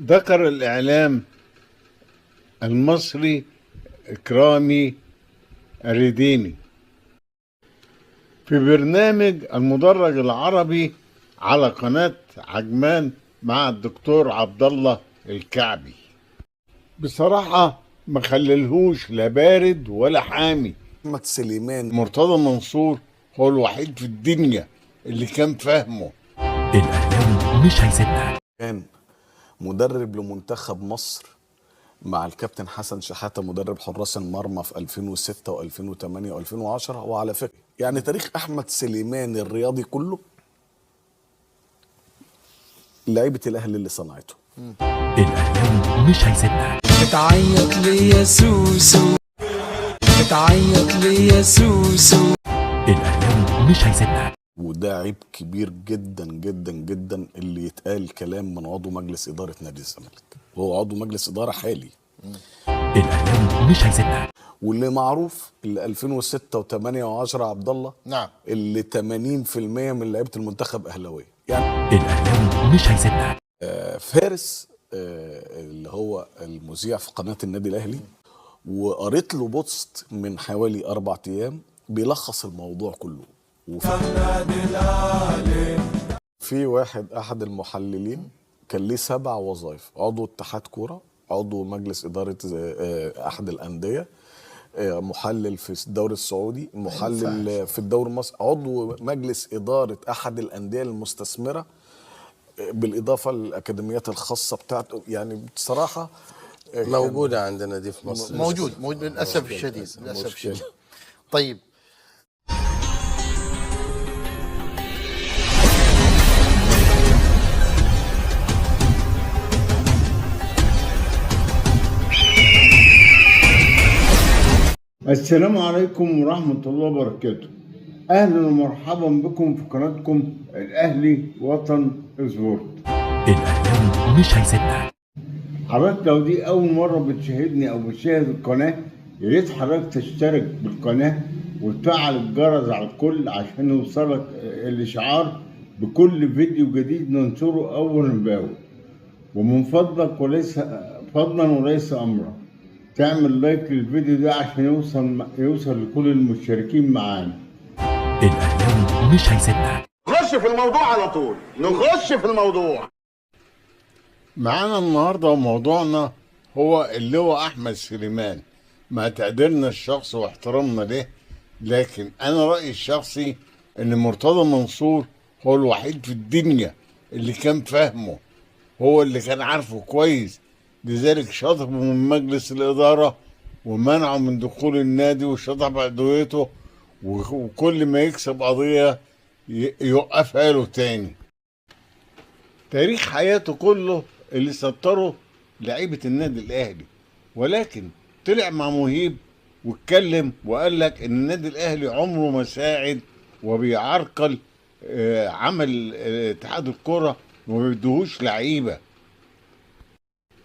ذكر الإعلام المصري إكرامي الرديني في برنامج المدرج العربي على قناة عجمان مع الدكتور عبد الله الكعبي. بصراحة ما خللهوش لا بارد ولا حامي. احمد سليمان مرتضى منصور هو الوحيد في الدنيا اللي كان فاهمه. الأهلاوي مش هيسيبنا. كان مدرب لمنتخب مصر مع الكابتن حسن شحاتة مدرب حراس المرمى في 2006 و2008 و2010. وعلى فكرة يعني تاريخ احمد سليمان الرياضي كله لعيبة الاهلي اللي صنعته. الأهلاوي مش هيسيبنا. بتعيط لي يا سوسو، بتعيط لي يا سوسو. الأهلاوي مش هيسيبنا. وده عيب كبير جدا جدا جدا اللي يتقال كلام من عضو مجلس ادارة نادي الزمالك، وهو عضو مجلس ادارة حالي. الأهلاوي مش هيسيبنا. واللي معروف اللي 2006 و8 و10 عبد الله، نعم، اللي 80% من لعيبة المنتخب اهلاويه. يعني الأهلاوي مش هيسيبنا. فارس اللي هو المذيع في قناة النادي الاهلي، وقريت له بوست من حوالي 4 ايام بيلخص الموضوع كله. في واحد احد المحللين كان ليه 7 وظائف: عضو اتحاد كورة، عضو مجلس ادارة احد الاندية، محلل في الدوري السعودي، محلل في الدوري المصري، عضو مجلس ادارة احد الاندية المستثمره، بالاضافة للاكاديميات الخاصة بتاعته. يعني بصراحة موجودة عندنا دي في مصر. موجود للاسف الشديد، للاسف الشديد. طيب، السلام عليكم ورحمة الله وبركاته. أهلا ومرحبا بكم في قناتكم الأهلي وطن سبورت. الأهلاوي مش هيسيبنا. حضرتك لو دي أول مرة بتشاهدني أو بتشاهد القناة، يا ريت حضرتك تشترك بالقناة وتفعل الجرس على الكل عشان يوصلك الإشعار بكل فيديو جديد ننشره أول بأول. ومن فضلك وليس فضلا وليس أمرا تعمل لايك للفيديو ده عشان يوصل لكل المشتركين معانا. الأهلاوي مش هيسيبنا. نخش في الموضوع على طول، نخش في الموضوع. معانا النهارده وموضوعنا هو اللواء احمد سليمان. مع تقديرنا الشخصي واحترامنا له، لكن انا رايي الشخصي ان مرتضى منصور هو الوحيد في الدنيا اللي كان فاهمه، هو اللي كان عارفه كويس، لذلك شطبه من مجلس الادارة ومنعه من دخول النادي وشطب عضويته، وكل ما يكسب قضية يوقفها له تاني. تاريخ حياته كله اللي سطره لعيبة النادي الأهلي، ولكن طلع مع مهيب واتكلم وقال لك إن النادي الأهلي عمره ما ساعد وبيعرقل عمل اتحاد الكرة وما بيديهوش لعيبة.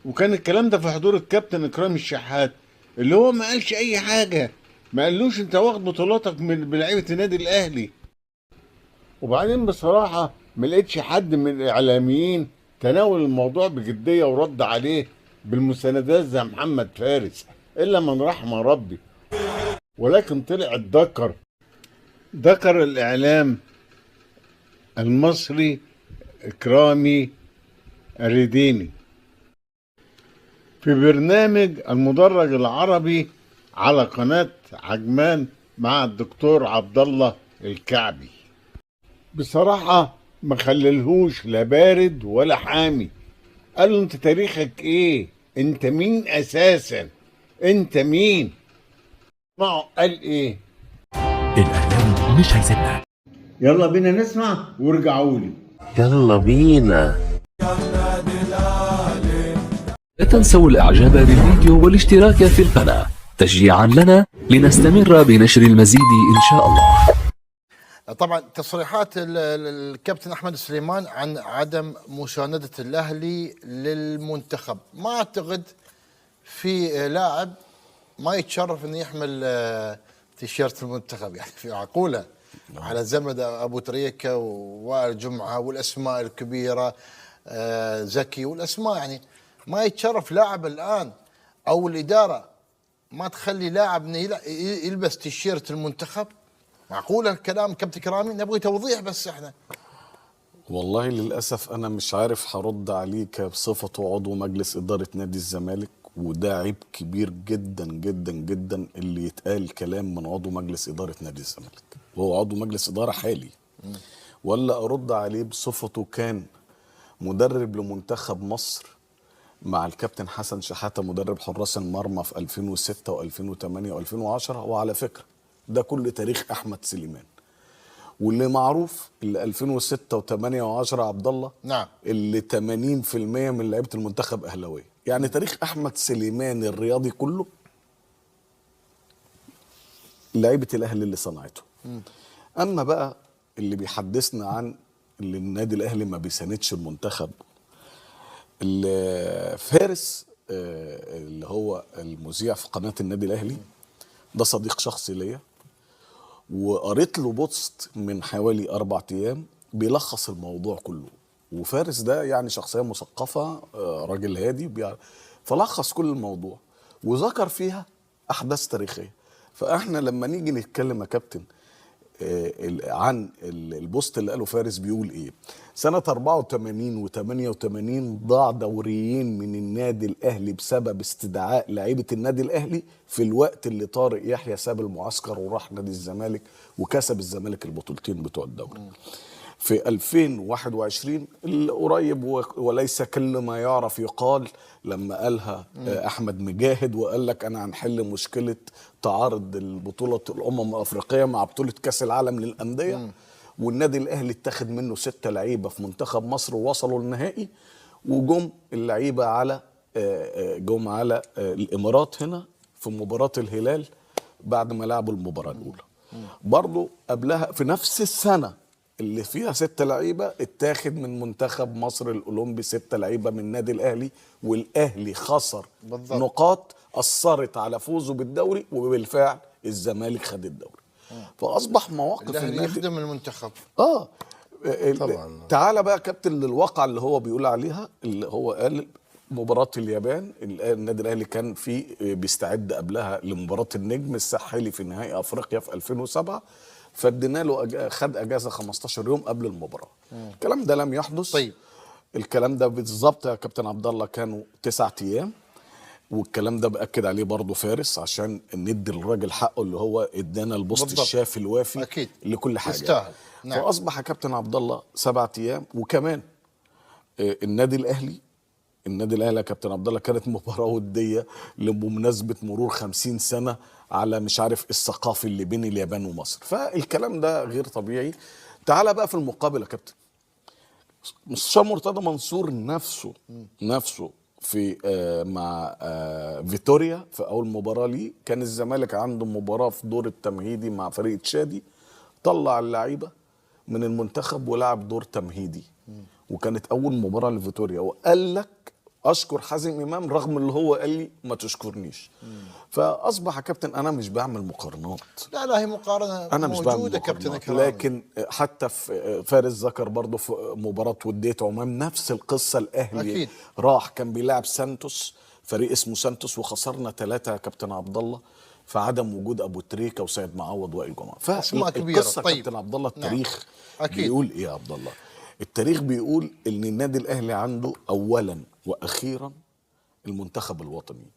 وكان الكلام ده في حضور الكابتن إكرامي الشحات، اللي هو ما قالش أي حاجة، ما قالوش أنت واخد بطولاتك من بلعيبة النادي الأهلي. وبعدين بصراحة ما لقيتش حد من الإعلاميين تناول الموضوع بجدية ورد عليه بالمساندات زي محمد فارس، إلا من رحم ربي. ولكن طلع اتذكر ذكر الإعلام المصري إكرامي الرديني في برنامج المدرج العربي على قناة عجمان مع الدكتور عبد الله الكعبي. بصراحة ما خللهوش لا بارد ولا حامي. قال له انت تاريخك ايه؟ انت مين اساسا؟ انت مين؟ معه قال ايه؟ الأهلاوي مش هيسيبنا. يلا بينا نسمع وارجعوا لي. يلا بينا. لا تنسوا الاعجاب بالفيديو والاشتراك في القناة تشجيعا لنا لنستمر بنشر المزيد ان شاء الله. طبعا تصريحات الكابتن احمد سليمان عن عدم مساندة الاهلي للمنتخب، ما اعتقد في لاعب ما يتشرف انه يحمل تيشيرت المنتخب، يعني في عقوله على زمن ابو تريكه ووائل جمعه والاسماء الكبيرة. زكي والاسماء، يعني ما يتشرف لاعب الان او الادارة ما تخلي لاعب يلبس تيشيرت المنتخب. معقول الكلام كابتن كرامي؟ نبغي توضيح بس احنا. والله للأسف أنا مش عارف هرد عليه بصفته عضو مجلس إدارة نادي الزمالك، وده عيب كبير جدا جدا جدا اللي يتقال كلام من عضو مجلس إدارة نادي الزمالك وهو عضو مجلس إدارة حالي، ولا أرد عليه بصفته كان مدرب لمنتخب مصر مع الكابتن حسن شحاتة مدرب حراس المرمى في 2006 و2008 و2010. وعلى فكرة ده كل تاريخ أحمد سليمان، واللي معروف اللي 2006 و8 و10 عبد الله، نعم، اللي 80% من لعيبة المنتخب اهلاويه. يعني تاريخ احمد سليمان الرياضي كله لعيبة الاهلي اللي صنعته. اما بقى اللي بيحدثنا عن اللي النادي الاهلي ما بيساندش المنتخب، اللي فارس اللي هو المذيع في قناة النادي الاهلي، ده صديق شخصي ليا، وقريت له بوست من حوالي 4 أيام بيلخص الموضوع كله. وفارس ده يعني شخصية مثقفة، راجل هادي، فلخص كل الموضوع وذكر فيها أحداث تاريخية. فإحنا لما نيجي نتكلم يا كابتن عن البوست اللي قاله فارس، بيقول إيه؟ سنة 84 و88 ضاع دوريين من النادي الأهلي بسبب استدعاء لعيبة النادي الأهلي في الوقت اللي طارق يحيى ساب المعسكر وراح نادي الزمالك وكسب الزمالك البطولتين بتوع الدوري. في 2021 القريب، وليس كل ما يعرف يقال، لما قالها أحمد مجاهد وقال لك أنا هنحل مشكلة تعارض البطولة الأمم الأفريقية مع بطولة كأس العالم للأندية، والنادي الأهلي اتخذ منه 6 لعيبة في منتخب مصر ووصلوا للنهائي، وجم اللعيبة على جم على الإمارات هنا في مباراة الهلال بعد ما لعبوا المباراة الأولى. برضو قبلها في نفس السنة اللي فيها 6 لعيبة اتاخد من منتخب مصر الاولمبي 6 لعيبة من النادي الاهلي، والاهلي خسر بالضبط نقاط اثرت على فوزه بالدوري، وبالفعل الزمالك خد الدوري. فاصبح مواقف الاهلي يخدم المنتخب. طبعا. تعال بقى كابتن للواقع اللي هو بيقول عليها، اللي هو قال مباراة اليابان، النادي الاهلي كان في بيستعد قبلها لمباراة النجم الساحلي في نهائي افريقيا في 2007، فادينا له خد اجازه 15 يوم قبل المباراة. الكلام ده لم يحدث. طيب الكلام ده بالظبط يا كابتن عبد الله كانوا 9 ايام، والكلام ده باكد عليه برضه فارس عشان ندي الراجل حقه اللي هو ادانا البوست الشافي الوافي أكيد لكل حاجة. يستاهل. نعم. فاصبح يا كابتن عبد الله 7 ايام. وكمان النادي الاهلي، النادي الاهلي يا كابتن عبد الله كانت مباراة وديه لمناسبة مرور 50 سنة على مش عارف الثقافي اللي بين اليابان ومصر، فالكلام ده غير طبيعي. تعال بقى في المقابل يا كابتن، مستشار مرتضى منصور نفسه في مع فيتوريا في اول مباراة ليه، كان الزمالك عنده مباراة في دور التمهيدي مع فريق تشادي، طلع اللعيبة من المنتخب ولعب دور تمهيدي، وكانت اول مباراة لفيتوريا، وقال لك اشكر حازم امام رغم اللي هو قال لي ما تشكرنيش. فاصبح يا كابتن انا مش بعمل مقارنات، لا هي مقارنة انا مش بعمل مقارنات، لكن حتى في فارس ذكر برضه في مباراة وديه عمان نفس القصة، الاهلي أكيد راح كان بيلعب سانتوس، فريق اسمه سانتوس، وخسرنا 3 يا كابتن عبد الله في عدم وجود ابو تريكه وسيد معوض وائل جمعه. فالقصة طيب. كابتن عبد الله التاريخ نعم. بيقول ايه يا عبد الله؟ التاريخ بيقول ان النادي الاهلي عنده اولا واخيرا المنتخب الوطني،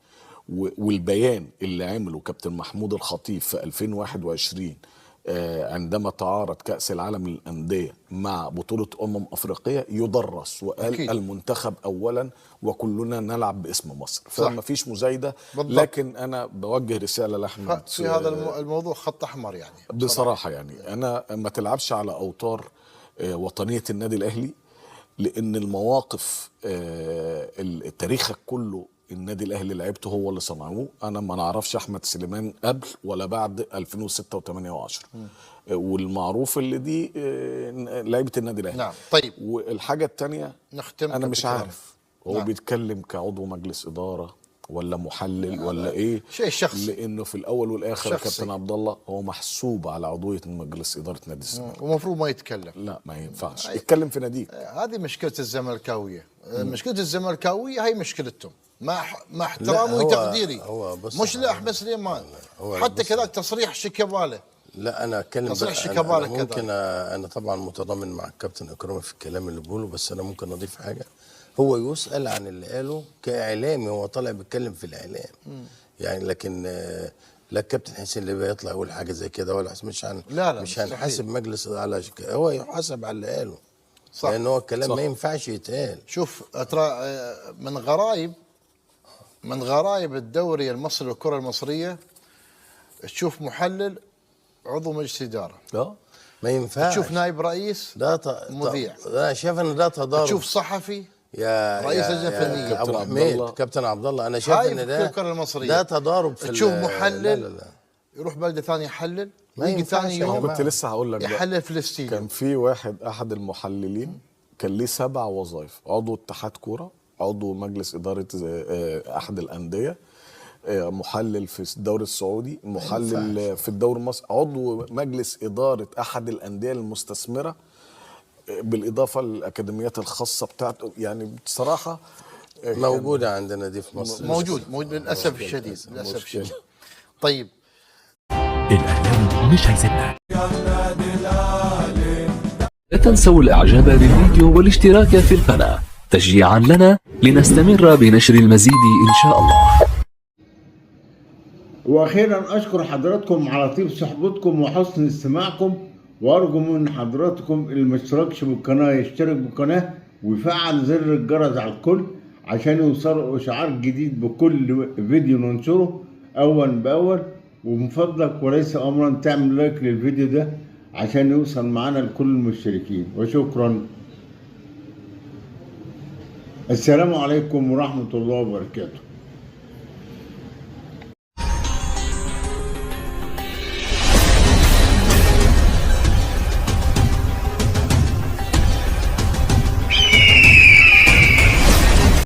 والبيان اللي عمله كابتن محمود الخطيب في 2021 عندما تعارض كأس العالم للأندية مع بطولة أفريقية يدرس، وقال أكيد المنتخب أولا وكلنا نلعب باسم مصر، فما فيش مزايدة. لكن أنا بوجه رسالة لأحمد في هذا الموضوع، خط أحمر يعني بصراحة، يعني أنا ما تلعبش على أوتار وطنية النادي الأهلي، لأن المواقف تاريخك كله النادي الاهلي لعبته هو اللي صنعوه. انا ما نعرفش احمد سليمان قبل ولا بعد 2006 و8 و10، والمعروف اللي دي لعيبة النادي الاهلي. نعم. طيب والحاجة الثانية نختم، انا مش عارف هو نعم. بيتكلم كعضو مجلس ادارة ولا محلل ولا ايه؟ شيء شخصي. لانه في الاول والاخر شخصي. كابتن عبد الله هو محسوب على عضوية مجلس ادارة نادي الزمالك، ومفروض ما يتكلم. لا ما ينفعش يتكلم في ناديك. هذه مشكلة الزملكاويه، مشكلة الزملكاويه هي مشكلتهم، مع احترامي وتقديري، مش لاحمد سليمان، حتى كذلك تصريح شيكابالا. لا انا اتكلم تصريح شيكابالا كذا. ممكن انا طبعا متضامن مع الكابتن اكرامي في الكلام اللي بيقوله، بس انا ممكن اضيف حاجة. هو يسأل عن اللي قاله كإعلامي، هو طالع بيتكلم في الإعلام يعني، لكن لا الكابتن حسين اللي بيطلع يقول حاجة زي كده، ولا مش لا لا مش هنحاسب مجلس على هو يحاسب على اللي قاله، صح، لأن هو الكلام صح. ما ينفعش يتقال. شوف ترى من غرايب الدوري المصري والكرة المصرية تشوف محلل عضو مجلس إدارة، لا ما ينفعش، تشوف نائب رئيس ده مذيع، ده شايف ان ده تضارب، تشوف صحفي يا رئيس لجنة فنية. ابو حميد كابتن عبد الله، انا شايف ان ده تضارب في تشوف محلل لا لا لا. يروح بلده ثانية يحلل، ويجي ثاني يوم كنت لسه هقول لك يحلل في الاستديو. كان في واحد احد المحللين كان ليه 7 وظائف، عضو اتحاد كورة، عضو مجلس ادارة احد الاندية، محلل في الدوري السعودي، محلل في الدوري المصري، عضو مجلس ادارة احد الاندية المستثمره، بالاضافة للاكاديميات الخاصة بتاعته. يعني بصراحة موجودة عندنا دي في مصر، موجود للاسف الشديد، للاسف الشديد. طيب الاهلاوي مش هيسيبنا. لا تنسوا الاعجاب بالفيديو والاشتراك في القناة تشجيعا لنا لنستمر بنشر المزيد ان شاء الله. واخيرا اشكر حضراتكم على طيب صحبتكم وحسن استماعكم، وارجو من حضراتكم اللي ما اشتركش بالقناة يشترك بالقناة ويفعل زر الجرس على الكل عشان يوصل اشعار جديد بكل فيديو ننشره اول باول. ومن فضلك وليس امرا تعمل لايك للفيديو ده عشان يوصل معانا لكل المشتركين، وشكرا. السلام عليكم ورحمة الله وبركاته.